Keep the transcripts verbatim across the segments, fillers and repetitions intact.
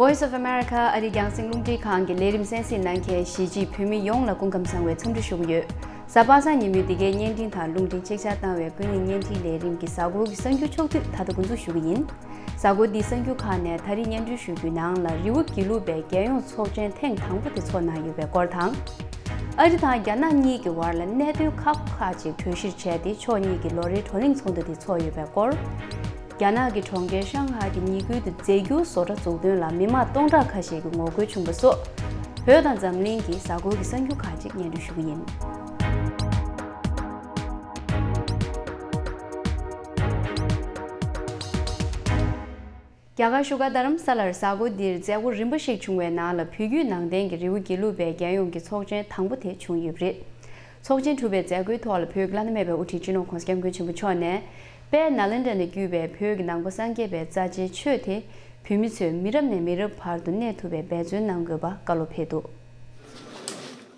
Voice of America ཨ་རིའི་རྒྱང་སྲིང་རླུང་འཕྲིན་ཁང་གི་ལས་རིམ་གསན་གཟིགས་གནང་མཁན་གཞིས་བྱེས་བོད་མི་ཡོངས་ལ་སྐུ་ཁམས་བཟང་བའི་འཚམས་འདྲི་ཞུ་གི་ཡོད། གཟའ་པ་སངས་ཉིན་མོའི་འདི་གའི་བརྙན་འཕྲིན་དང་རླུང་འཕྲིན་ཅིག་ཆར་བཏང་བའི་ཀུན་གླེང་བརྙན་འཕྲིན་ལས་རིམ་གྱི་གཟའ་འཁོར་གྱི་གསར་འགྱུར་ཕྱོགས་བསྡུས་ད་ལྟ་འགོ་འཛུགས་ཞུ་གི་ཡིན། གཟའ་འཁོར་འདིའི་གསར་འགྱུར་ཁག་ནས་ད་རེས་སྙན་སྒྲོན་ཞུ་རྒྱུའི་ནང་ལ་རི་བོ་དགེ་ལུགས་པའི་རྒྱལ་ཡོངས་ཚོགས་ཆེན་ཐེངས་དང་པོ་དེ་ཚོགས་གནང་ཡོད་པའི་སྐོར་དང་། ཨ་རི་དང་རྒྱ་ནག་གཉིས་ཀྱི་བར་ལ་གནད་དོན་ཁག་པོ་ཁག་ཅིག་གྲོས་བཤེར་བྱས་ཏེ་ཕྱོགས་གཉིས་ཀྱི་ལོ་རེའི་བགྲོ་གླེང་ཚོགས་འདུ་དེ་ཚོགས་ཡོད་པའི་སྐོར། རྒྱ་ནག་གི་གྲོང་ཁྱེར་ཤང་ཧའེ་གྱི་ཉིན་དགུའི་དུས་རྫས་འགྱུར་བཟོ་གྲྭ་འཛུགས་དོན་ལ་མི་མང་སྟོང་ཕྲག་ཁ་ཤས་ཀྱིས་ངོ་རྒོལ་བྱུང་བ་སོགས། བོད་དང་འཛམ་གླིང་གི་གཟའ་འཁོར་གྱི་གསར་འགྱུར་ཁག་ཅིག་སྙན་སྒྲོན་ཞུ་གི་ཡིན། རྒྱ་གར་བཞུགས་སྒར་རྡ་རམ་ས་ལར་གཟའ་འཁོར་འདིར་མཛད་སྒོ་རིམ་པ་ཞིག་བྱུང་བའི་ནང་ལ་བོད་བརྒྱུད་ནང་བསྟན་གྱི་རི་བོ་དགེ་ལུགས་པའི་རྒྱལ་ཡོངས་ཀྱི་ཚོགས་ཆེན་དང་པོ་དེ་བྱུང་ཡོད་པ་རེད། ཚོགས་ཆེན་གྲུབ་པའི་མཛད་སྒོའི་ཐོག་ལ་བོད་ཀྱི་བླ་ན་མེད་པའི་དབུ་ཁྲིད་སྤྱི་ནོར་༸གོང་ས་༸སྐྱབས་མགོན་ཆེན་པོ་མཆོག་ནས། དཔལ་ནཱ་ལེནྡྲ་ནས་བརྒྱུད་པའི་བོད་ཀྱི་ནང་པ་སངས་རྒྱས་པའི་རྩ་ཆེའི་ཆོས་དེ། བོད་མི་ཚོས་མི་རབས་ནས་མི་རབས་བར་དུ་གནས་ཐུབ་པའི་འབད་བརྩོན་གནང་དགོས་པ་བཀའ་སློབ་ཕེབས་འདུག་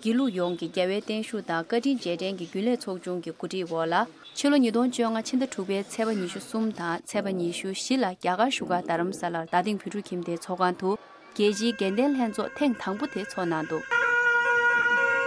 དགེ་ལུགས་ཡོངས་ཀྱི་རྒྱལ་བའི་བརྟན་བཞུགས་དང་བཀའ་དྲིན་རྗེས་དྲན་གྱི་རྒྱུན་ལས་ཚོགས་ཆུང་གི་གོ་སྒྲིག་འོག་ལ། ཕྱི་ལོ་ཉིས་སྟོང་བཅོ་ལྔ་ཕྱི་ཟླ་དྲུག་པའི་ཚེས་པ་ཉི་ཤུ་གསུམ་དང་ཚེས་པ་ཉི་ཤུ་བཞི་ལ་རྒྱ་གར་བཞུགས་སྒར་རྡ་རམ་ས་ལར་རྡ་སྟེང་བོད་ཕྲུག་ཁྱིམ་སྡེའི་ཚོགས་ཁང་དུ། རྒྱལ་སྤྱིའི་དགེ་ལྡན་ལྷན་ཚོགས་ཐེངས་དང་པོ་དེ་ཚོགས་གནང་འདུག་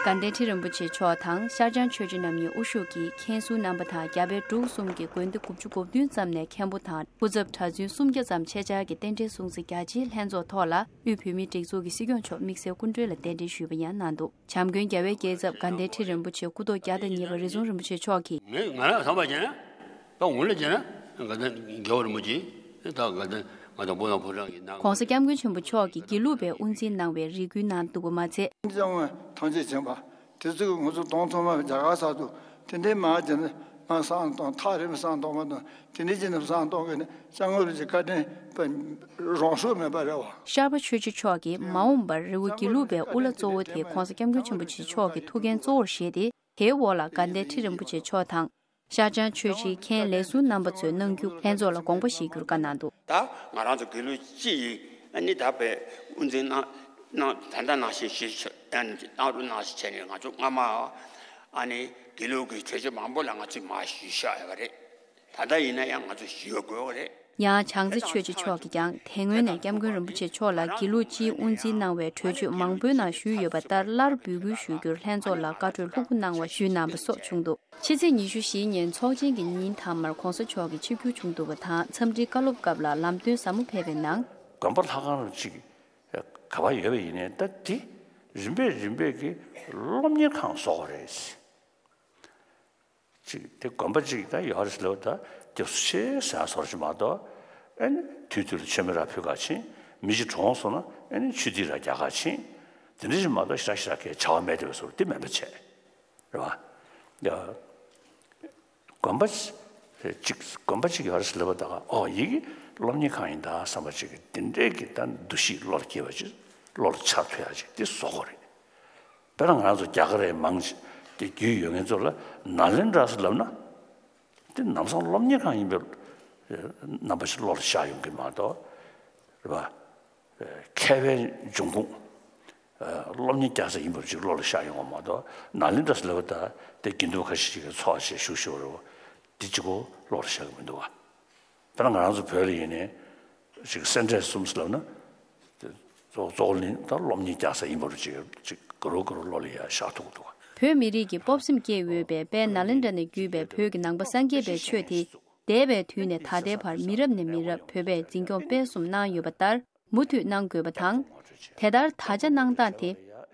དགའ་ལྡན་ཁྲི་རིན་པོ་ཆེ་མཆོག་དང་ཤར་བྱང་ཆོས་རྗེ་རྣམ་གཉིས་དབུ་བཞུགས་ཀྱིས་མཁན་ཟུར་རྣམ་པ་དང་རྒྱ་བལ་འབྲུག་གསུམ་གྱི་དགོན་སྡེ་དགུ་བཅུ་གོ་བདུན་ཙམ་ནས་མཁན་པོ་དང་སྐུ་ཚབ་གྲྭ་བཙུན་སུམ་བརྒྱ་ཙམ་ཆེད་བཅར་གྱིས་རྟེན་འབྲེལ་སྲུང་བརྩི་རྒྱ་ཆེའི་ལྷན་ཚོགས་ཐོག་ལ་དབུས་བོད་མིའི་སྒྲིག་འཛུགས་ཀྱི་སྲིད་སྐྱོང་མཆོག་དམིགས་བསལ་སྐུ་མགྲོན་ལ་གདན་འདྲེན་ཞུས་པ་ཡང་གནང་འདུག་བྱམས་མགོན་རྒྱལ་བའི་སྐྱེས་ཚབ་དགའ་ལྡན་ཁྲི་རིན་པོ་ཆེ་སྐུ་ཐོག་བརྒྱ་དང་ཉེ་བ་རི་ཟུང་རིན་པོ་ཆེ་མཆོག་གིས། ངས་ང་རང་བསམ་པ་བྱས་ན། ད་འོང་ལེ་བྱས་ན་དགའ་ལྡན་རྒྱལ་བ་རིན་པོ་ཆེ་ད་དགའ་ལྡན་ང་དང་བོད་དང་ཕོ་བྲང་གི་ནང་། ༸གོང་ས་༸སྐྱབས་མགོན་ཆེན་པོ་མཆོག་གིས་དགེ་ལུགས་པའི་དབུ་འཛིན་གནང་བའི་རེ་སྐུལ་གནང་འདུག་པ་མ་ཚད། ཅང་ཐམས་ཅད་མཁྱེན་པ། དེ་ཚོས་ང་ཚོ་གདོང་ཐོག་མ་རྒྱ་གར་ས་དུ་དེ་འདྲའི་མ་བྱས་ན་མ་བསང་གཏོང་ཐག་རིང་མ་བསང་གཏོང་མ་གཏོང་དེ་འདྲའི་བྱས་ན་བསང་གཏོང་གི་ནི་སྐྱབས་མགོན་རིན་པོ་ཆེ་བཀའ་དྲིན་པ་རང་ཤུགས་མེད་པ་རེད་བ། ཤར་པ་ཆོས་རྗེ་མཆོག་གིས་མ་འོངས་པར་རི་བོ་དགེ་ལུགས་པའི་དབུ་བླ་གཙོ་བོ་དེ་༸གོང་ས་༸སྐྱབས་མགོན་ཆེན་པོ་ཆེ་མཆོག་གི་ཐུགས་འགན་གཙོ་བོར་བཞེས་ཏེ། དེའི་འོག་ལ་དགའ་ལྡན་ཁྲི་རིན་པོ་ཆེ་མཆོག་དང་། ཤར་བྱང་ཆོས་ཀྱི་མཁན་ལས་ཟུར་རྣམ་པ་ཚོས་གནང་རྒྱུ་ལྷན་ཚོགས་ལ་དགོངས་པ་བཞེས་རྒྱུར་བཀའ་གནང་འདུག་ད་ང་རང་ཚོ་དགེ་ལུགས་སྤྱི་ཡི་ཨ་ནི་ད་པའི་དབུ་འཛིན་གནང་གནང་ད་ལྟ་ནང་བཞིན་ཞིག་ཨ་ནི་གནང་རོགས་གནང་ཞེས་བྱས་ནས་ང་ཚོ་སྔ་མ་ཨ་ནི་དགེ་ལུགས་ཀྱི་གྲོས་ཆོད་མང་པོ་ལ་ང་ཚོས་མར་ཞུས་བཞག་ཡོད་པ་རེད། ད་ལྟ་ཡིན་ན་ཡང་ང་ཚོས་ཞུ་དགོས་པ་རེད། ཡང་བྱང་རྩེ་ཆོས་རྗེ་མཆོག་གིས་ཀྱང་དེ་སྔོན་ནས་སྐྱབས་མགོན་རིན་པོ་ཆེ་མཆོག་ལ་དགེ་ལུགས་སྤྱིའི་དབུ་འཛིན་གནང་བའི་གྲོས་ཆོད་མང་པོའི་ནང་ཞུས་ཡོད་པ་ལྟར་སླར་འབོད་སྐུལ་ཞུ་རྒྱུར་ལྷན་ཚོགས་ལ་བཀའ་འཁྲོལ་ལྷུག་པོ་གནང་བ་ཞུས་གནང་པ་སོགས་བྱུང་འདུག་ཕྱི་ཚེས་ཉི་ཤུ་བཞིའི་ཉིན་ཚོགས་ཆེན་གྱི་ཉིན་མཐའ་མར་༸གོང་ས་མཆོག་གིས་ཆིབས་བསྒྱུར་བྱུང་འདུག་པ་དང་འཚམས་འདྲིའི་བཀའ་སློབ་སྐབས་ལ་ལམ་སྟོན་ཟབ་མོ་ཕེབས་པའི་ནང་། དགོན་པ་ལྷ་ཁང་རུ་གཅིག་ག་པར་ཡོད་པ་ཡིན་ནའི་ད་དེ་རིམ་པས་རིམ་པས་ཀྱི་སློབ་གཉེར་ཁང་བཟོ་དགོས་རེད། གཅིག་དེ་དགོན་པ་གཅིག་ད་ཡོད་རེད་ཟེར་ལབ་ད་སྐྱབས་སུ་མཆི་ཟེར་བཟོ་འདྲ་ཅིག་མ་གཏོགས་ཨེ་ནི་དུས་དུས་ལ་མཆོད་མེ་ར་ཕུལ་ག་ཕྱིན་མི་གཅིག་གྲོངས་སོང་ན་ཨེ་ནི་ཆུ་ཐིགས་ར་རྒྱག་ག་ཕྱིན་དེ་འདྲ་ཅིག་མ་གཏོགས་ཞེ་དྲག་ཞེ་དྲག་གི་བྱ་བ་མེད་དེ་བཟོ་འདྲ་དེ་མེད་པ་བྱས། རེད་བ། ཡ། དགོན་པ་གཅིག་དགོན་པ་གཅིག་ཡོད་རེད་ཟེར་ལབ་པ་ད་ག་ཨོ་ཡི་གེ་སློབ་གཉེར་ཁང་ཡིན་ད་བསམ་པ་གཅིག་གི་དེ་འདྲའི་གི་ད་འདུ་ཤེས་བློ་ལ་སྐྱེ་བ་གཅིག་བློ་ལ་འཆར་ཐུབ་ཡ་གཅིག་དེ་བཟོ་དགོས་རེད། དཔེར་ན་ང་རང་ཚོ་རྒྱ་གར་རེ་མང་ཆེ་དེ་རྒྱུས་ཡོད་མཁན་ཚོ་ལ་ནཱ་ལེནྡྲ་ཟེར་ལབ་ན་དེ་ནམ་སང་སློབ་གཉེར་ཁང་ཡིན་པའི་རྣམ་པ་ཞིག་བློ་ལ་ཤར་ཡོང་གི་མ་གཏོགས་རེད་བ། མཁས་པའི་འབྱུང་ཁུངས། སློབ་གཉེར་རྒྱག་ས་ཡིན་པར་ཅིག་བློ་ལ་ཤར་ཡོང་བ་མ་གཏོགས་ནཱ་ལེནྡྲ་ཟེར་ལབ་པ་ད་དེ་དགེ་འདུན་ཁ་ཤས་ཤིག་གིས་ཚོགས་བྱས་བཞུགས་བཞུགས་རེད་བ། དེ་གཅིག་པོ་བློ་ལ་ཤར་གི་མི་འདུག་བ། དཔེར་ན་ང་རང་ཚོ་བོད་ལ་ཡིན་ནའི་ཅིག་སེ་འབྲས་གསུམ་ཟེར་ལབ་ན་དེ་གཙོ་གཙོ་བོ་ནི་ད་སློབ་གཉེར་རྒྱག་ས་ཡིན་པར་ཅིག་ཅིག་ག་རུ་ག་རུ་བློ་ལ་ཡ་ཤར་ཐུབ་ཀྱི་འདུག་བ། བོད་མི་རིགས་ཀྱི་སྤོབས་སེམས་སྐྱེས་ཡོད་པའི་དཔལ་ནཱ་ལེནྡྲ་ནས་བརྒྱུད་པའི་བོད་ཀྱི་ནང་པ་སངས་རྒྱས་པའི་ཆོས་དེ། འདས་པའི་དུས་ནས་ད་ལྟའི་བར་མི་རབས་ནས་མི་རབས་བོད་པས་འཛིན་སྐྱོང་སྤེལ་གསུམ་གནང་ཡོད་པ་ལྟར། མུ་མཐུད་གནང་དགོས་པ་དང་། དེ་ལྟར་དར་ཆ་གནང་སྟངས་དེ།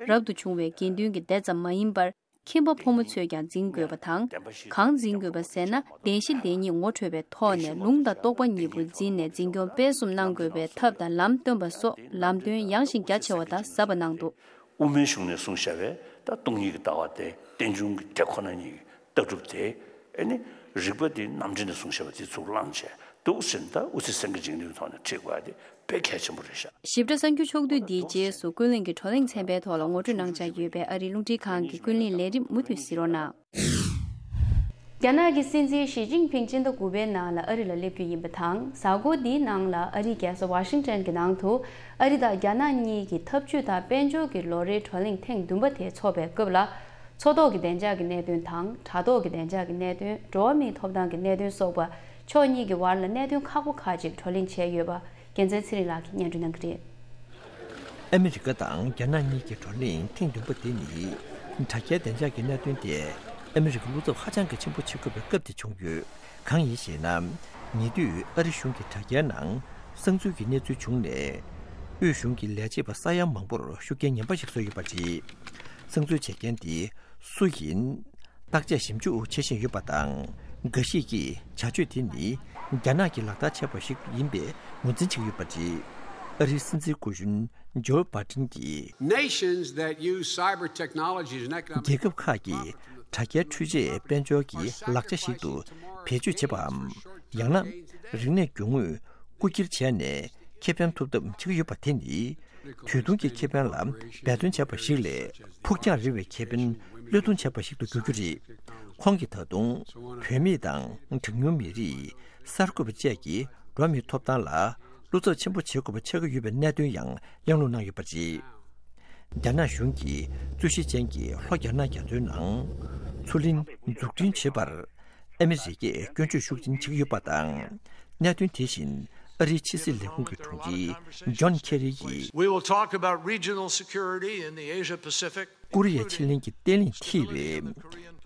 རབ་ཏུ་བྱུང་བའི་དགེ་འདུན་གྱི་སྡེ་ཙམ་མ་ཡིན་པར། ཁྱིམ་པ་ཕོ་མོ་ཚོས་ཀྱང་འཛིན་དགོས་པ་དང་། གང་འཛིན་དགོས་པ་ཟེར་ན། བདེན་བཞི་བདེན་གཉིས་ངོ་འཕྲོད་པའི་ཐོག་ནས་ལུང་དང་རྟོགས་པ་གཉིས་པོ་འཛིན་ནས་འཛིན་སྐྱོང་སྤེལ་གསུམ་གནང་དགོས་པའི་ཐབས་དང་ལམ་སྟོན་པ་སོགས་ལམ་སྟོན་ཡངས་ཤིང་རྒྱ་ཆེ་བ་དང་ཟབ་པ་གནང་འདུག་དབུ་མའི་གཞུང་ནས་གསུངས་བཞག་པའི་ད་སྟོང་ཉིད་ཀྱི་ལྟ་བ་དེ་རྟེན་འབྱུང་གི་དེ་ཁོ་ན་ཉིད་ཀྱི་ལྟ་གྲུབ་དེ་ཨེ་ནི་རིགས་པ་དེ་རྣམ་འགྲེལ་ནས་གསུངས་བཞག་པ་དེ་ཚུར་བླངས་བྱས་འདུག་ཟེར་ན་ད་དབུ་ཚད་སེང་གེ་འབྱིང་ལུགས་ཐོག་ནས་ཁྲིད་དགོས་ཡ་དེ་དཔེ་གལ་ཆེན་པོ་རེད་ཤག་ཞིབ་ཕྲ་གསར་འགྱུར་ཕྱོགས་བསྡུས་འདིའི་རྗེས་སུ་ཀུན་གླེང་གི་བགྲོ་གླེང་ཚན་པའི་ཐོག་ལ་ངོ་སྤྲོད་གནང་འཆར་ཡོད་པས་ཨ་རིའི་རླུང་འཕྲིན་ཁང་གི་ཀུན་གླེང་ལས་རིམ་མུ་མཐུད་གཟིགས་རོགས་གནང་། རྒྱ་ནག་གི་སྲིད་འཛིན་ཞི་ཅིན་ཕིང་སྤྱི་ཟླ་དགུ་པའི་ནང་ལ་ཨ་རི་ལ་སླེབས་རྒྱུ་ཡིན་པ་དང་། གཟའ་འཁོར་འདིའི་ནང་ལ་ཨ་རིའི་རྒྱལ་ས་ཝ་ཤིང་ཏན་གྱི་ནང་དུ་ཨ་རི་དང་རྒྱ་ནག་གཉིས་ཀྱི་འཐབ་ཇུས་དང་དཔལ་འབྱོར་གྱི་ལོ་རེའི་བགྲོ་གླེང་ཐེངས་བདུན་པ་དེ་འཚོགས་པའི་སྐབས་ལ། མཚོ་ཐོག་གི་བདེ་འཇགས་ཀྱི་གནད་དོན་དང་། དྲ་ཐོག་གི་བདེ་འཇགས་ཀྱི་གནད་དོན། འགྲོ་བ་མིའི་ཐོབ་ཐང་གི་གནད་དོན་སོགས་པ་ཕྱོགས་གཉིས་ཀྱི་བར་ལ་གནད་དོན་ཁག་པོ་ཁག་ཅིག་བགྲོ་གླེང་བྱས་ཡོད་པ་རྒྱལ་མཚན་ཚེ་རིང་ལགས་ཀྱིས་སྙན་སྒྲོན་གནང་གི་རེད། ཨ་མི་རི་ཀ་དང་རྒྱ་ནག་གཉིས་ཀྱི་བགྲོ་གླེང་ཐེངས་བདུན་པ་དེ་ནི། དྲ་རྒྱའི་བདེ་འཇགས་ཀྱི་གནད་དོན་དེ་ཨ་མི་རི་ཀའི་བློ་འཚབ་ཧ་ཅང་གི་ཆེན་པོ་བྱེད་དགོས་པའི་སྐབས་དེ་བྱུང་ཡོད། གང་ཡིན་ཞེ་ན། ཉེ་དུས་ཨ་རི་གཞུང་གི་དྲ་རྒྱའི་ནང་གསང་འཛུལ་གྱི་གནས་ཚུལ་བྱུང་ནས། དབུས་གཞུང་གི་ལས་བྱེད་པ་ས་ཡ་མང་པོར་ཤུགས་རྐྱེན་ངན་པ་ཞིག་བཟོས་ཡོད་པ་རེད། གསང་འཛུལ་བྱེད་མཁན་དེ་སུ་ཡིན། བརྟག་དཔྱད་ཞིབ་འཇུག་བྱེད་བཞིན་ཡོད་པ་དང་། འགའ་ཞིག་གིས་བྱ་སྤྱོད་དེ་ནི་རྒྱ་ནག་གིས་ལག་བསྟར་བྱས་པ་ཞིག་ཡིན་པའི་ངོས་འཛིན་བྱེད་ཀྱི་ཡོད་པ་རེད། ཨ་རིའི་སྲིད་འཛིན་སྐུ་གཞོན་ཇོ་བྷ་ཏིན་གྱིས། Nations that use cyber technologies and economic རྒྱལ་ཁབ་ཁག་གིས་དྲ་རྒྱའི་འཕྲུལ་ཆས་དཔལ་འབྱོར་གྱི་ལག་ཆ་ཞིག་ཏུ་བེད་སྤྱོད་བྱེད་པའམ། ཡང་ན་རིག་གནས་རྒྱུ་དངོས་རྐུ་འཁྱེར་བྱས་ནས་ཁེ་ཕན་ཐོབ་ཐབས་བྱེད་ཀྱི་ཡོད་པ་དེ་ནི། དུས་ཐུང་གི་ཁེ་ཕན་ལ་འབད་བརྩོན་བྱས་པ་ཞིག་ལས། ཕུགས་རྒྱང་རིང་བའི་ཁེ་ཕན་བློས་གཏོང་བྱས་པ་ཞིག་ཏུ་འགྱུར་རྒྱུ་རེད། ཁོང་གིས་ད་དུང་། བུད་མེད་དང་གྲངས་ཉུང་མི་རིགས། གསར་འགོད་པ་བཅས་ཀྱི་འགྲོ་བ་མིའི་ཐོབ་ཐང་ལ། བློ་འཚབ་ཆེན་པོ་བྱེད་དགོས་པ་ཆགས་ཀྱི་ཡོད་པའི་གནད་དོན་ཡང་གླེང་སློང་གནང་ཡོད་པ་རེད། རྒྱ་ནག་གཞུང་གིས་རྩོད་གཞི་ཅན་གྱི་ལྷོ་རྒྱ་ནག་རྒྱ་མཚོའི་ནང་མཚོ་གླིང་འཛུགས་སྐྲུན་བྱེད་པར། ཨ་མི་རི་ཀས་སྐྱོན་བརྗོད་ཤུགས་ཆེན་བྱེད་ཀྱི་ཡོད་པ་དང་། གནད་དོན་དེ་བཞིན་ཨ་རིའི་ཕྱི་སྲིད་ལས་ཁུངས་ཀྱི་དྲུང་ཆེ་ཇོན་ཁེ་རི་ཡིས། We will talk about regional security in the Asia Pacific. ཀོ་རི་ཡའི་ཕྱེད་གླིང་གི་བརྟན་ལྷིང་ཐེ་བའི་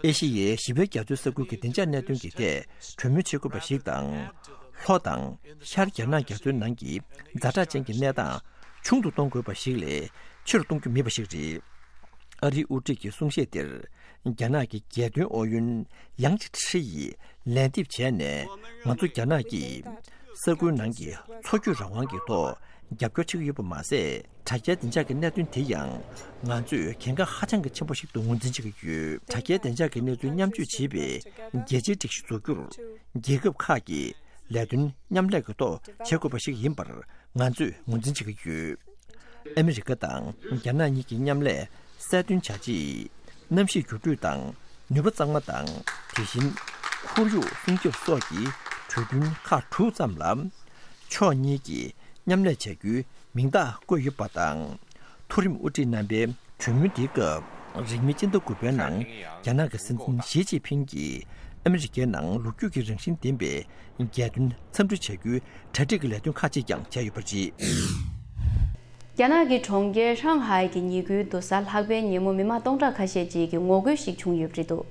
ཨེ་ཤེ་ཡའི་བཞི་པའི་རྒྱ་མཚོའི་ས་ཁུལ་གྱི་བདེ་འཇགས་གནད་དོན་གྱི་ཐད་གྲོས་མོལ་བྱེད་དགོས་པ་ཞིག་དང་། ལྷོ་དང་ཤར་རྒྱ་ནག་རྒྱ་མཚོའི་ནང་གི་ཛ་དྲག་ཅན་གྱི་གནས་སྟངས་ཆུང་དུ་གཏོང་དགོས་པ་ཞིག་ལས་ཆེ་རུ་གཏོང་རྒྱུ་མེད་པ་ཞིག་རེད། ཨ་རིའི་དབུ་ཁྲིད་ཀྱི་གསུང་བཤད་དེར། རྒྱ་ནག་གི་རྒྱལ་དོན་ཨུ་ཡོན་ཡང་ཅི་ཁྲི་ཡིས་ལན་འདེབས་བྱས་ནས། ང་ཚོ་རྒྱ་ནག་གིས་ས་ཁུལ་ནང་གི་མཚོ་སྐྱོད་རང་དབང་གི་ཐོག་རྒྱབ་སྐྱོར་བྱེད་ཀྱི་ཡོད་པ་མ་ཟད། དྲ་རྒྱའི་བདེ་འཇགས་ཀྱི་གནད་དོན་དེ་ཡང་ང་ཚོས་གལ་འགངས་ཧ་ཅང་གི་ཆེན་པོ་ཞིག་ཏུ་ངོས་འཛིན་བྱེད་ཀྱི་ཡོད། དྲ་རྒྱའི་བདེ་འཇགས་ཀྱི་གནས་ཚུལ་མཉམ་སྤྱོད་བྱེད་པའི་རྒྱལ་སྤྱིའི་སྒྲིག་གཞི་འཛུགས་རྒྱུར་རྒྱལ་ཁབ་ཁག་གིས་ལས་དོན་མཉམ་ལས་ཀྱི་ཐོག་བྱེད་དགོས་པ་ཞིག་ཡིན་པར་ང་ཚོས་ངོས་འཛིན་བྱེད་ཀྱི་ཡོད། ཨ་མི་རི་ཀ་དང་རྒྱ་ནག་གཉིས་ཀྱི་མཉམ་ལས་གསལ་སྟོན་བྱ་ཆེད། གནམ་གཤིས་འགྱུར་འགྲོས་དང་ནུས་པ་གཙང་མ་དང་། དེ་བཞིན་ཁོར་ཡུག་སྲུང་སྐྱོབ་སོགས་ཀྱི་གྲོས་མཐུན་ཁག་དྲུག་ཙམ་ལ། ཕྱོགས་གཉིས་ཀྱིས་མཉམ་ལས་བྱ་རྒྱུའི་མིང་རྟགས་བཀོད་ཡོད་པ་དང་། མཐོ་རིམ་དབུ་ཁྲིད་རྣམ་པའི་གྲོས་མོལ་འདིའི་སྐབས། རིང་མིན་སྤྱི་ཟླ་དགུ་པའི་ནང་རྒྱ་ནག་གི་སྲིད་འཛིན་ཞི་ཅིན་ཕིང་གིས་ཨ་མི་རི་ཀའི་ནང་ལོ་རྒྱུས་ཀྱི་རང་བཞིན་ལྡན་པའི་རྒྱལ་དོན་འཚམས་འདྲི་བྱ་རྒྱུའི་གྲ་སྒྲིག་གི་ལས་དོན་ཁག་ཅིག་ཀྱང་བྱས་ཡོད་པ་རེད། རྒྱ་ནག་གི་གྲོང་ཁྱེར་ཧྲང་ཧའེ་གི་ཉེ་ཁུལ་དུ་གཟའ་ལྷག་པའི་ཉིན་མོ་མི་མང་སྟོང་ཕྲག་ཁ་ཤས་ཅིག་གིས་ངོ་རྒོལ་ཞིག་བྱུང་ཡོད་པ་རེད་འདུག་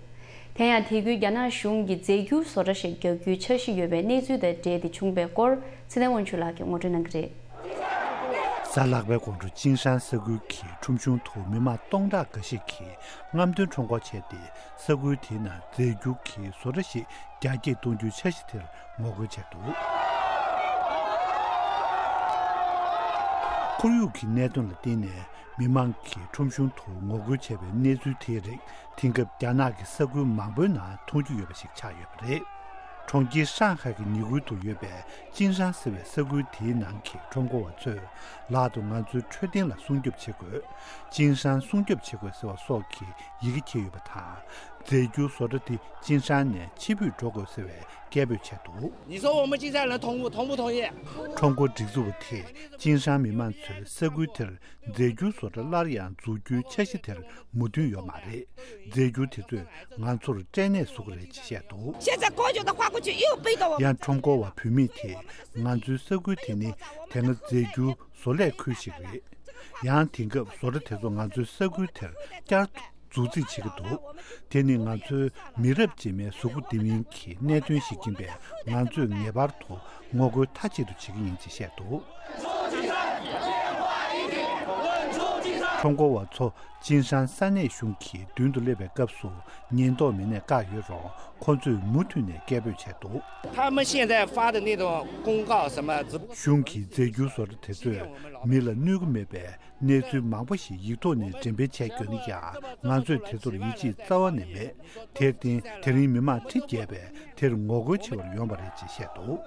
དེ་ཡང་དེ་ཁུལ་རྒྱ་ནག་གཞུང་གིས་རྫས་འགྱུར་བཟོ་གྲྭ་ཞིག་བརྒྱབ་རྒྱུའི་འཆར་གཞི་ཡོད་པའི་གནས་ཚུལ་དང་འབྲེལ་ཏེ་བྱུང་པའི་སྐོར་ཚེ་བརྟན་དབང་ཕྱུག་ལགས་ཀྱིས་ངོ་སྤྲོད་གནང་གི་རེད། གཟའ་ལྷག་པའི་དགོང་དྲོ་ཅིན་ཧྲན་ས་ཁུལ་གྱི་ཁྲོམ་གཞུང་དུ་མི་མང་སྟོང་ཕྲག་འགའ་ཞིག་གིས་རྔམ་སྟོན་ཁྲོམ་སྐོར་བྱས་ཏེ། ས་ཁུལ་དེའི་ནང་རྫས་འགྱུར་གྱི་བཟོ་གྲྭ་ཞིག་རྒྱ་སྐྱེད་གཏོང་རྒྱུའི་འཆར་གཞི་དེར་ངོ་རྒོལ་བྱས་འདུག་ཁོར་ཡུག་གི་གནད་དོན་ལ་བརྟེན་ནས་མི་མང་གིས་ཁྲོམ་གཞུང་དུ་ངོ་རྒོལ་བྱས་པའི་གནས་ཚུལ་དེའི་རིགས། དེང་སྐབས་རྒྱ་ནག་གི་ས་ཁུལ་མང་པོའི་ནང་མཐོང་རྒྱུ་ཡོད་པ་ཞིག་ཆགས་ཡོད་པ་རེད། གྲོང་ཁྱེར་ཧྲང་ཧའེ་གི་ཉེ་ཁུལ་དུ་ཡོད་པའི་ཅིན་ཧྲན་ཟེར་བའི་ས་ཁུལ་དེའི་ནང་གི་ཁྲོམ་སྐོར་བ་ཚོས་ལག་ཏུ་ང་ཚོའི་འཕྲོད་བསྟེན་ལ་སྲུང་སྐྱོབ་བྱེད་དགོས། ཅིན་ཧྲན་སྲུང་སྐྱོབ་བྱེད་དགོས་ཟེར་བ་སོགས་ཀྱི་ཡི་གེ་འཁྱེར་ཡོད་པ་དང་། རྫས་འགྱུར་བཟོ་གྲྭ་དེ་ཅིན་ཧྲན་ནས་ཕྱིར་འབུད་འགྲོ་དགོས་ཟེར་བའི་སྐད་འབོད་བྱས་འདུག 你说我们金山人同不同不同意？ ཁྲོམ་སྐོར་སྒྲིག་འཛུགས་པ་དེས་ཅིན་ཧྲན་མི་མང་ཚོས་ས་ཁུལ་དེར་རྫས་འགྱུར་བཟོ་གྲྭ་སླར་ཡང་འཛུགས་རྒྱུའི་འཆར་གཞི་དེར་མོས་མཐུན་ཡོད་མ་རེད། རྫས་འགྱུར་དེ་ཚོས་ང་ཚོར་སྐྲན་ནད་བཟོ་གི་རེད་ཅེས་བཤད་འདུག 现在高校的花过去又被告我们 ཡང་ཁྲོམ་སྐོར་བ་བུད་མེད་དེས་ང་ཚོའི་ས་ཁུལ་དེ་ནི་དེ་སྔ་རྫས་འགྱུར་བཟོ་ལས་ཁུལ་ཞིག་རེད། ཡང་དེང་སྐབས་བཟོ་གྲྭ་དེ་ཚོ་ང་ཚོའི་ས་ཁུལ་དེར་བསྐྱར་དུ་འཛུགས་རྩིས་བྱེད་ཀྱི་འདུག་དེ་ནི་ང་ཚོའི་མི་རབས་རྗེས་མའི་གཟུགས་པོ་བདེ་མིན་གྱི་གནད་དོན་ཞིག་ཡིན་པས། ང་ཚོས་ངེས་པར་དུ་ངོ་རྒོལ་མཐའ་གཅིག་ཏུ་བྱེད་ཀྱི་ཡིན་ཅེས་བཤད་འདུག་ཁྲོམ་སྐོར་བ་ཚོ་ཅིན་ཧྲན་ས་གནས་གཞུང་གི་མདུན་དུ་སླེབས་པའི་སྐབས་སུ་ཉེན་རྟོག་མི་སྣས་བཀག་ཡོད་རུང་ཁོ་ཚོས་མུ་མཐུད་ནས་སྐད་འབོད་བྱས་འདུག 他们现在发的那种公告什么直播 གཞུང་གི་རྫས་འགྱུར་བཟོ་གྲྭ་དེ་ཚོས་མི་ལ་གནོད་ཀྱི་མེད་པའི་གནས་ཚུལ་མང་པོ་ཞིག་ཡིག་ཐོག་ནས་འགྲེམས་སྤེལ་བྱས་ཡོད་ན་ཡང་། ང་ཚོས་དེ་ཚོར་ཡིད་ཆེས་རྩ་བ་ནས་མེད། དེར་བརྟེན་དེ་རིང་མི་མང་ཁྲི་བརྒལ་བས་དེར་ངོ་རྒོལ་བྱེད་པར་ཡོང་བ་རེད་ཅེས་བཤད་འདུག་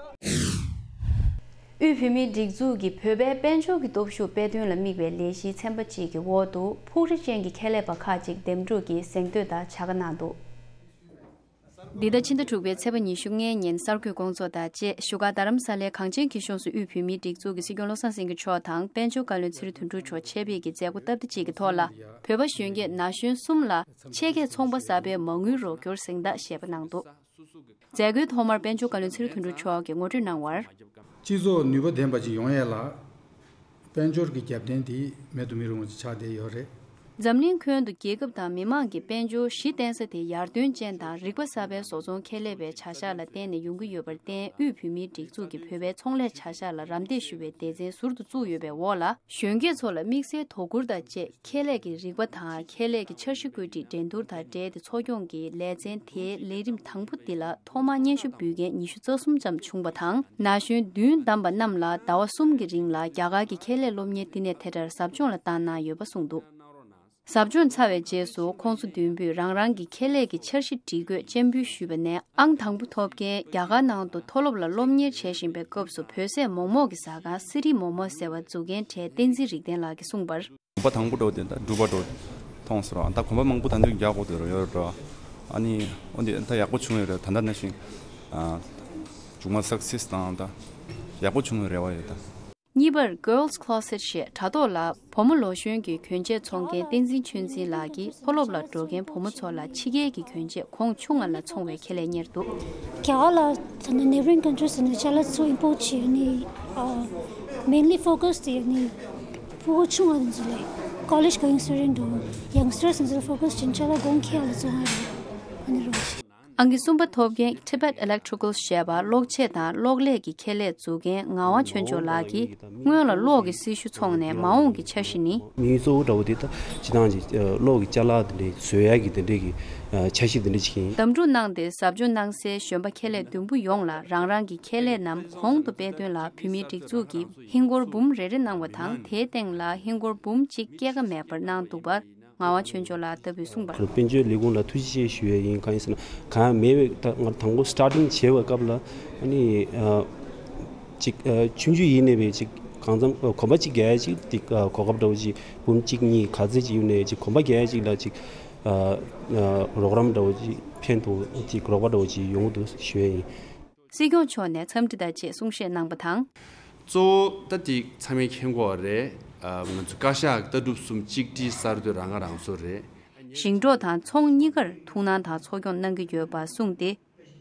དབུས་བོད་མིའི་སྒྲིག་འཛུགས་ཀྱིས་བོད་པའི་དཔལ་འབྱོར་གྱི་སྟོབས་ཤུགས་སྤེལ་གཏོང་ལ་དམིགས་པའི་ལས་གཞིའི་ཚན་པ་གཅིག་གི་འོག་ཏུ་ཕུགས་རེ་ཅན་གྱི་ཁྱད་ལས་པ་ཁག་ཅིག་འདེམས་སྒྲུག་གིས་གཟེངས་བསྟོད་དང་བྱ་དགའ་གནང་འདུག་འདི་ཟླ་ཕྱི་ཟླ་དྲུག་པའི་ཚེས་པ་ཉི་ཤུ་ལྔའི་ཉིན་གསར་འགོད་སྐོང་ཚོགས་དང་བཅས་བཞུགས་སྒར་རྡ་རམ་ས་ལའི་གངས་ཅན་སྐྱིད་གཤོངས་སུ་དབུས་བོད་མིའི་སྒྲིག་འཛུགས་ཀྱི་སྲིད་སྐྱོང་བློ་བཟང་སེང་གེ་མཆོག་དང་དཔལ་འབྱོར་བཀའ་བློན་ཚེ་རིང་དོན་གྲུབ་མཆོག་ཆེད་ཕེབས་ཀྱིས་མཛད་སྒོ་སྟབས་བདེ་གཅིག་གི་ཐོག་ལ། བོད་པ་གཞོན་སྐྱེས་ན་གཞོན་གསུམ་ལ་ཕྱེད་ཀས་ཚོང་པ་ཟ་བའི་མ་དངུལ་རོགས་སྐྱོར་གཟེངས་རྟགས་བཞེས་པ་གནང་འདུག་མཛད་སྒོའི་ཐོག་མར་དཔལ་འབྱོར་བཀའ་བློན་ཚེ་རིང་དོན་གྲུབ་མཆོག་གིས་ངོ་སྤྲོད་གནང་བར། སྤྱི་ཚོགས་ནུས་པ་ལྡན་པ་ཅིག་ཡོང་ཡས་ལ། དཔལ་འབྱོར་གྱི་རྒྱབ་རྟེན་དེ་མེད་དུ་མི་རུང་བ་ཅིག་ཆགས་བསྡད་ཡོད་རེད། འཛམ་གླིང་ཁྱོན་དུ་རྒྱལ་ཁབ་དང་མི་དམངས་ཀྱི་དཔལ་འབྱོར་གཞི་བརྟེན་ས་དེ་ཡར་ཐོན་ཅན་དང་རིག་པ་གསར་པའི་བཟོ་ཚོང་ཁེ་ལས་པའི་བྱ་གཞག་ལ་བརྟེན་ནས་ཡོང་གི་ཡོད་པར་བརྟེན། དབུས་བོད་མིའི་སྒྲིག་འཛུགས་ཀྱིས་བོད་པའི་ཚོང་ལས་བྱ་གཞག་ལ་རམ་འདེགས་ཞུ་བའི་སྡེ་ཚན་ཟུར་དུ་བཙུགས་ཡོད་པའི་འོག་ལ། གཞོན་སྐྱེས་ཚོ་ལ་དམིགས་བསལ་དོ་ཁུར་དང་བཅས། ཁེ་ལས་ཀྱི་རིག་པ་དང་ཁེ་ལས་ཀྱི་འཆར་གཞི་བཀོད་སྒྲིག་འགྲན་བསྡུར་དང་འབྲེལ་ཏེ་འཚོ་སྐྱོང་གི་ལེ་ཚན་དེའི་ལས་རིམ་དང་པོ་འདི་ལ་ཐོག་མར་སྙན་ཞུ་འབུལ་མཁན་ཉི་ཤུ་རྩ་གསུམ་ཙམ་བྱུང་བ་དང་། ན་གཞོན་བདུན་བདམས་པ་རྣམས་ལ་ཟླ་བ་གསུམ་གྱི་རིང་ལ་རྒྱ་གར་གྱི་ཁེ་ལས་སློབ་གཉེར་བསྟི་གནས་དེ་འདྲར་ཟབ་སྦྱོང་ལ་བཏང་གནང་ཡོད་པ་གསུངས་འདུག། ཟབ་སྦྱོང་ཚར་བའི་རྗེས་སུ་ཁོང་ཚོ་བདུན་པོས་རང་རང་གི་ཁེ་ལས་ཀྱི་འཆར་གཞི་སྒྲིག་འགོད་སྤྱན་འབུལ་ཞུས་པ་ནས། ཨང་དང་པོ་ཐོབ་མཁན་རྒྱ་གར་ནང་དུ་མཐོ་སློབ་ལ་སློབ་གཉེར་བྱེད་བཞིན་པའི་སྐབས་སུ་བོད་ཟས་མོག་མོག་གི་ཟ་ཁང་སི་རི་མོག་མོག་ཟེར་བ་འཛུགས་མཁན་གྲས་བསྟན་འཛིན་རིག་ལྡན་ལགས་ཀྱིས་གསུངས་པར། གོམ་པ་དང་པོ་འགྲོ་དེ་ད་འགྲུལ་པ་འགྲོ་དེ་མཐོང་སོང་ར། ད་གོམ་པ་མང་པོ་ད་འདོན་རྒྱག་དགོས་དེ་ར་ཡོད་ར། ཨ་ནི་འོན་ཏེ་ད་ཡག་པོ་བྱུང་ཡོད་རེད། ད་ད་ནང་བཞིན་ཨ་མཇུག་མ་སག་སེ་སི་དང་ད་ཡག་པོ་བྱུང་ཡོད་རེད་བ་ཡོད་ད། གཉིས་པར་Girls Closet ཞེས་དྲ་ཐོག་ལ་བུ་མོ་ལོ་གཞོན་གྱི་གྱོན་ཆས་འཚོང་མཁན་བསྟན་འཛིན་ཆོས་འཛིན་ལགས་ཀྱིས་མཐོ་སློབ་ལ་འགྲོ་མཁན་བུ་མོ་ཚོ་ལ་ཕྱི་རྒྱལ་གྱི་གྱོན་ཆས་གོང་ཆུང་ང་ལ་འཚོང་བའི་ཁེ་ལས་གཉེར་འདུག། རྒྱ་གར་ལ་ད་ནི་neighboring countries ནས་ཅ་ལག་ཚོ་import བྱས་ནི། ཨ། mainly focus དེ་ནི་ཕྲུ་གུ་ཆུང་བ་ཚོ་ལས་college going student དང་youngsters ཚོ་ལ་focus བྱས་ནས་ཅ་ལག་གོང་ཁེ་བ་ལ་བཙོང་བ་རེད། ཨ་ནི་རོགས་ཤིག། ཨང་ཀི་གསུམ་པ་ཐོབ་མཁན་Tibet Electricals ཞེས་པ་གློག་ཆས་དང་གློག་ཀླད་ཀྱི་ཁེ་ལས་འཛུགས་མཁན་ངག་དབང་ཆོས་འབྱོར་ལགས་ཀྱིས། སྔོན་ལ་གློག་གི་སྲི་ཞུ་འཚོང་ནས་མ་འོངས་ཀྱི་འཆར་གཞི་ནི། དམིགས་ཡུལ་གཙོ་བོ་འདྲ་བོ་དེ་ད་སྤྱིར་བཏང་གི་གློག་གི་ཅ་ལག་དེ་འདྲའི་བཟོ་ཡག་གི་དེ་འདྲའི་གི་འཆར་གཞི་དེ་འདྲ་ཞིག་ཡིན། གདམ་འཁྲུག་གནང་སྟེ་ཟབ་སྦྱོང་གནང་སའི་གཞོན་པ་ཁེ་ལས་བདུན་པོ་ཡོངས་ལ་རང་རང་གི་ཁེ་ལས་རྣམས་གོང་དུ་སྤེལ་དོན་ལ་བོད་མིའི་སྒྲིག་འཛུགས་ཀྱིས་ཧིན་སྒོར་འབུམ་རེ་རེ་གནང་བ་དང་། དེའི་སྟེང་ལ་ཧིན་སྒོར་འབུམ་གཅིག་སྐྱེད་ཀ་མེད་པར་གནང་འདུག་པར། ངག་དབང་ཆོས་འབྱོར་ལགས་ལྟ་བུས་གསུངས་པར། དཔལ་འབྱོར་ལས་ཁུངས་ལ་ཐུགས་རྗེ་ཆེ་ཞུ་ཡས་ཡིན། གང་ཡིན་ཟེར་ན་གང་མེད་པའི་ད་ང་དང་པོ་starting བྱེད་པའི་སྐབས་ལ་ཨ་ནི་ཨ་ཅིག་ཨ་ཆུང་ཆུང་ཡིན་ནའི་བས་ཅིག་གང་འཚམ་ཨ་གོམ་པ་གཅིག་རྒྱག་ཡས་ཅིག་དེ་ཨ་གོ་སྐབས་འདྲ་བོ་ཅིག་འབུམ་གཅིག་གཉིས་ག་ཚོད་ཅིག་ཡོད་ནའི་ཅིག་གོམ་པ་རྒྱག་ཡས་ཅིག་ལ་ཅིག་ཨ་ཨ་རོགས་རམ་འདྲ་བོ་ཅིག་ཕན་ཐོགས་ཅིག་རོགས་པ་འདྲ་བོ་ཅིག་ཡོང་གི་འདུག་ཞུ་ཡས་ཡིན། སྲིད་སྐྱོང་མཆོག་ནས་འཚམས་འདྲི་དང་བཅས་གསུང་བཤད་གནང་པ་དང་། གཙོ་བོ་ད་དེ་ཚང་མས་མཁྱེན་གྱི་ཡོད་རེད། ཨ་ང་ཚོ་བཀའ་ཤག་ལྟ་གྲུབ་གསུམ་གཅིག་སྒྲིལ་གསར་གཏོད་རང་ཁ་རང་གསོ་རེད། ཞིང་འབྲོག་དང་ཚོང་གཉིས་ཀར་ཐུགས་སྣང་དང་འཚོ་སྐྱོང་གནང་གི་ཡོད་པ་གསུངས་ཏེ།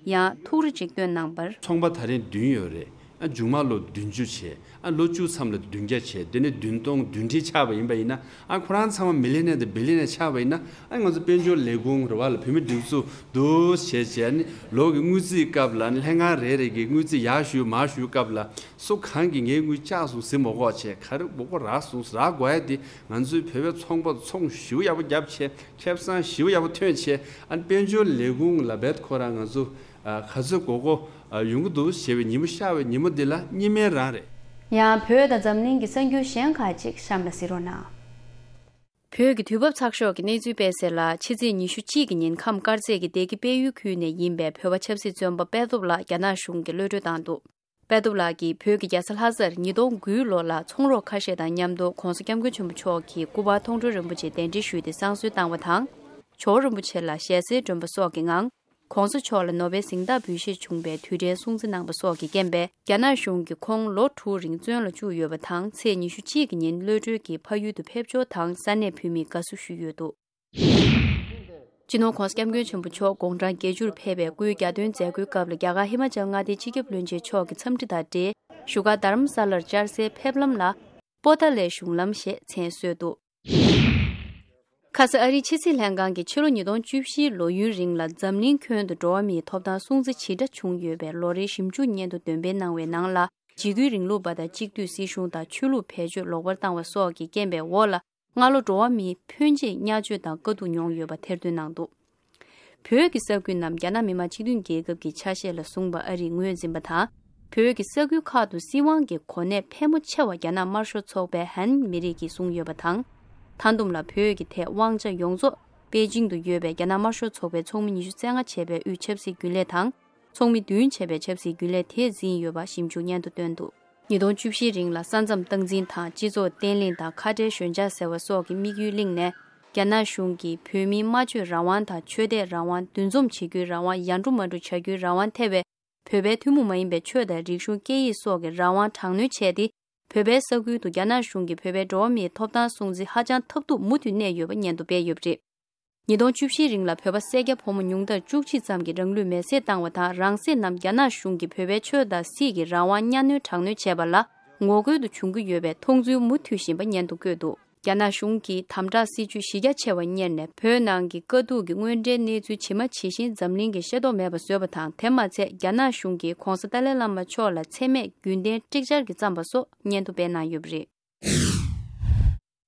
ཡང་ཐུགས་རེ་གཅིག་བཏོན་གནང་པར། ཚོང་པ་ད་རིང་བདུན་ཡོད་རེད། ཨ་མཇུག་མ་ལོ་བདུན་ཅུ་བྱས། ཨ་ལོ་བཅུ་མཚམས་ལ་བདུན་བརྒྱ་བྱས། དེ་ནས་བདུན་སྟོང་བདུན་ཁྲི་ཆགས་པ་ཡིན་པ་ཡིན་ན། ཨ་ཁོ་རང་ཚང་མ་མི་ལི་ནེར་དང་བི་ལི་ནེར་ཆགས་པ་ཡིན་ན། ཨ་ང་ཚོ་དཔལ་འབྱོར་ལས་ཁུངས་རེད་བ་ལ་བོད་མི་སྒྲིག་འཛུགས་འདུག་བྱས་བྱས། ཨ་ནི་ལོ་གི་དངུལ་རྩིས་སྐབས་ལ་ཨ་ནི་ལྷན་ཁང་རེ་རེ་གི་དངུལ་རྩིས་ཡར་ཞུ་མར་ཞུ་སྐབས་ལ། སུ་གང་གིས་ངའི་དངུལ་བཅག་སོང་ཟེར་མ་དགོས་བྱས། ག་རེ་མགོ་སྐོར་རག་སོང་རག་དགོས་ཡ་དེ་ང་ཚོའི་བོད་པའི་ཚོང་པ་ཚོང་ཞེ་པོ་ཡག་པོ་བརྒྱབ་བྱས། ཁེ་བཟང་ཞེ་པོ་ཡག་པོ་ཐོན་བྱས། ཨ་ནི་དཔལ་འབྱོར་ལས་ཁུངས་ལ་རྦད་ཁོ་རང་ང་ཚོ་ཨ་ག་ཚོད་མགོ་སྐོར་ཨ་ཡོང་གི་འདུག་ཞེས་པའི་ཉིན་མོ་ཤར་བའི་ཉིན་མོ་འདི་ལ་གཉིས་སྨན་རང་རེད། ཡང་བོད་དང་འཛམ་གླིང་གི་གསར་འགྱུར་གཞན་ཁག་ཅིག་གཤམ་ལ་གཟིགས་རོགས་གནང་། བོད་ཀྱི་དུས་བབ་ཚགས་ཤོག་གི་གནས་ཚུལ་སྤེལ་གསལ་ལ། ཕྱི་ཚེས་ཉི་ཤུ་གཅིག་གི་ཉིན་ཁམས་དཀར་མཛེས་ཀྱི་སྡེ་དགེ་དཔལ་ཡུལ་ཁུལ་ནས་ཡིན་པའི་བོད་པ་ཆབ་སྲིད་བཙོན་པ་དཔལ་སྟོབས་ལགས་རྒྱ་ནག་གཞུང་གིས་གློད་གྲོལ་བཏང་འདུག། དཔལ་སྟོབས་ལགས་ཀྱིས་བོད་ཀྱི་རྒྱལ་ས་ལྷ་སར་ཉིས་སྟོང་དགུའི་ལོ་ལ་ཚོང་རོགས་ཁ་ཤས་དང་མཉམ་དུ་༧གོང་ས་༧སྐྱབས་མགོན་ཆེན་པོ་མཆོག་གི་སྐུ་པར་མཐོང་གྲོལ་རིན་པོ་ཆེ་གདན་འདྲེན་ཞུས་ཏེ་བསང་གསོལ་བཏང་བ་དང་། ཇོ་བོ་རིན་པོ་ཆེ་ལ་ཞལ་གསེར་སྒྲོན་པ་སོགས་ཀྱི་ངང་། ༧གོང་ས་མཆོག་ལ་ནོ་བེལ་གཟེངས་རྟགས་འབུལ་བཞེས་བྱུང་བའི་དུས་དྲན་སྲུང་བརྩི་གནང་པ་སོགས་ཀྱི་རྐྱེན་པས། རྒྱ་ནག་གཞུང་གིས་ཁོང་ལོ་དྲུག་རིང་བཙོན་ལ་བཅུག་ཡོད་པ་དང་། ཚེས་ཉི་ཤུ་གཅིག་གི་ཉིན་གློད་གྲོལ་གྱིས་ཕ་ཡུལ་དུ་ཕེབས་འབྱོར་དང་ས་གནས་བོད་མིས་དགའ་བསུ་ཞུས་ཡོད་འདུག། སྤྱི་ནོར་༧གོང་ས་༧སྐྱབས་མགོན་ཆེན་པོ་མཆོག་དགུང་གྲངས་བརྒྱད་ཅུར་ཕེབས་པའི་སྐུའི་གྱ་སྟོན་མཛད་སྒོའི་སྐབས་ལ། རྒྱ་གར་ཧི་མ་ཅལ་མངའ་སྡེའི་སྤྱི་ཁྱབ་བློན་ཆེན་མཆོག་གི་འཚམས་འདྲི་དང་འབྲེལ། བཞུགས་སྒར་དྷ་རམ་ས་ལར་བཅར་སའི་ཕེབས་ལམ་ལ། པོ་ཏཱ་ལའི་གཞུང་ལམ་ཞེས་མཚན་གསོལ་འདུག། ཁ་ས་ཨ་རིའི་ཕྱི་སྲིད་ལྷན་ཁང་གིས་ཕྱི་ལོ་ཉིས་སྟོང་བཅུ་བཞིའི་ལོ་ཡུན་རིང་ལ་འཛམ་གླིང་ཁྱོན་དུ་འགྲོ་བ་མིའི་ཐོབ་ཐང་སྲུང་བརྩི་ཇི་འདྲ་བྱུང་ཡོད་པའི་ལོ་རེའི་ཞིབ་འཇུག་སྙན་ཐོ་འདོན་སྤེལ་གནང་བའི་ནང་ལ། འཇིགས་སྐུལ་རིང་ལུགས་པ་དང་གཅིག་སྡུད་སྲིད་གཞུང་དང་ཆོས་ལུགས་བེད་སྤྱོད་ལོག་པར་བཏང་བ་སོགས་ཀྱི་རྐྱེན་པའི་འོག་ལ། སྔ་ལོ་འགྲོ་བ་མིའི་ཕོན་ཆེ་བརྙས་བཅོས་དང་དཀའ་སྡུག་མྱོང་ཡོད་པ་ཐེར་འདོན་གནང་འདུག། བོད་ཀྱི་ས་ཁུལ་རྣམས་རྒྱ་ནག་མི་དམངས་སྤྱི་མཐུན་རྒྱལ་ཁབ་ཀྱི་ཆ་ཤས་ལ་བཟུང་བ་ཨ་རིས་ངོས་འཛིན་པ་དང་། བོད་ཀྱི་ས་ཁུལ་ཁག་ཏུ་སྲིད་དབང་གི་གོ་གནས་ཕལ་མོ་ཆེ་བ་རྒྱ་ནག་དམར་ཤོག་ཚོགས་པའི་ཧན་མི་རིགས་ཀྱིས་བཟུང་ཡོད་པ་དང་། མཐའ་བསྡོམས་ལ་བོད་ཀྱི་ཐད་དབང་ཆ་ཡོངས་རྫོགས་པེ་ཅིང་དུ་ཡོད་པའི་རྒྱ་ནག་དམར་ཤོག་ཚོགས་པའི་ཚོགས་མི་ཉི་ཤུ་རྩ་ལྔ་བྱས་པའི་དབུས་ཆབ་སྲིད་རྒྱུན་ལས་དང་། ཚོགས་མི་བདུན་བྱས་པའི་ཆབ་སྲིད་རྒྱུན་ལས་དེས་འཛིན་ཡོད་པ་ཞིབ་འཇུག་སྙན་ཐོ་བཏོན་འདུག། ཉིས་སྟོང་བཅུ་བཞི་རིང་ལ་ས་མཚམས་སྟངས་འཛིན་དང་སྤྱི་ཚོགས་བརྟན་ལྷིང་དང་ཁ་བྲལ་ཞོད་འཇགས་ཟེར་བ་སོགས་ཀྱི་དམིགས་ཡུལ་གླེང་ནས། རྒྱ་ནག་གཞུང་གིས་བོད་མིའི་སྨྲ་བརྗོད་རང་དབང་དང་ཆོས་དད་རང་དབང་། འདུ་འཛོམས་བྱེད་རྒྱུའི་རང་དབང་། ཡ་འགྲོ་མ་འགྲོ་བྱ་རྒྱུའི་རང་དབང་ཐེ་བའི་བོད་པའི་ཐུན་མོང་མ་ཡིན་པའི་ཆོས་དང་རིག་གཞུང་སྐད་ཡིག་སོགས་ཀྱི་རང་དབང་དྲག་གནོན་བྱས་ཏེ། བོད་པའི་ས་ཁུལ་དུ་རྒྱ་ནག་གཞུང་གིས་བོད་པའི་འགྲོ་བ་མིའི་ཐོབ་ཐང་སྲུང་བརྩི་ཧ་ཅང་ཐབས་སྡུག་མུ་མཐུད་གནས་ཡོད་པ་སྙན་ཐོ་སྤེལ་ཡོད་པ་རེད། ཉིས་སྟོང་བཅུ་བཞིའི་རིང་ལ་བོད་པ་སེར་སྐྱ་ཕོ་མོ་ཉུང་མཐར་བཅུ་གཅིག་ཙམ་གྱིས་རང་ལུས་མེར་སྲེག་བཏང་བ་དང་། རང་སྲེག་རྣམས་རྒྱ་ནག་གཞུང་གིས་བོད་པའི་ཆོས་དང་སྲིད་ཀྱི་རང་དབང་གཉའ་གནོན་དྲག་གནོན་བྱས་པ་ལ། ངོ་རྒོལ་དུ་འབྱུང་གི་ཡོད་པའི་མཐོང་ཚུལ་མུ་མཐུད་བཞིན་པ་སྙན་ཐོ་བཀོད་འདུག། རྒྱ་ནག་གཞུང་གིས་དམ་དྲག་སྲིད་ཇུས་གཞི་རྒྱ་ཆེ་བ་གཉེར་ནས་བོད་ནང་གི་དཀའ་སྡུག་གི་དངོས་འབྲེལ་གནས་ཚུལ་ཇི་མ་ཇི་བཞིན་འཛམ་གླིང་གིས་ཤེས་རྟོགས་མེད་པ་བཟོས་པ་དང་། དེ་མ་ཚད་རྒྱ་ནག་གཞུང་གིས་༧གོང་ས་ཏཱ་ལའི་བླ་མ་མཆོག་ལ་མཚན་སྨད་རྒྱུན་ལྡན་ཀྲིག་ཅར་གྱིས་བརྩམས་པ་སོགས་སྙན་ཐོ་སྤེལ་གནང་ཡོད་པ་རེད།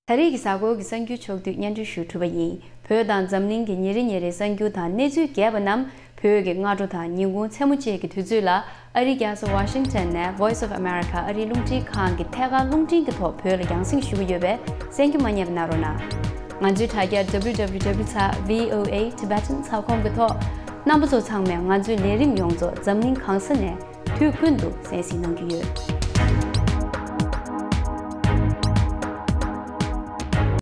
ད་རེས་ཀྱི་གཟའ་འཁོར་གྱི་གསར་འགྱུར་ཕྱོགས་བསྡུས་སྙན་སྒྲོན་ཞུ་གྲུབ་པ་ཡིན། བོད་དང་འཛམ་གླིང་གི་ཉིན་རེ་ཉིན་རེའི་གསར་འགྱུར་དང་གནས་ཚུལ་རྒྱས་པ་རྣམས་བོད་ཀྱི་སྔ་དྲོ་དང་ཉིན་གུང་མཚན་མོ་བཅས་ཀྱི་དུས་ཚོད་ལ་ཨ་རིའི་རྒྱལ་ས་ཝ་ཤིང་ཊོན་ནས་Voice of America ཨ་རིའི་རླུང་འཕྲིན་ཁང་གི་ཐད་ཀར་རླུང་འཕྲིན་གྱི་ཐོག་བོད་ལ་རྒྱང་སྲིང་ཞུ་གི་ཡོད་པས་གསན་རྒྱུ་མ་བསྙེལ་བ་གནང་རོགས་གནང་། ང་ཚོའི་དྲ་རྒྱ་W W W dot V O A Tibetan dot com གི་ཐོག་རྣམ་པ་ཚོ་ཚང་མས་ང་ཚོའི་ལས་རིམ་ཡོངས་རྫོགས་འཛམ་གླིང་གང་ས་ནས་དུས་ཀུན་ཏུ་གསན་གཟིགས་གནང་རྒྱུ་ཡོད།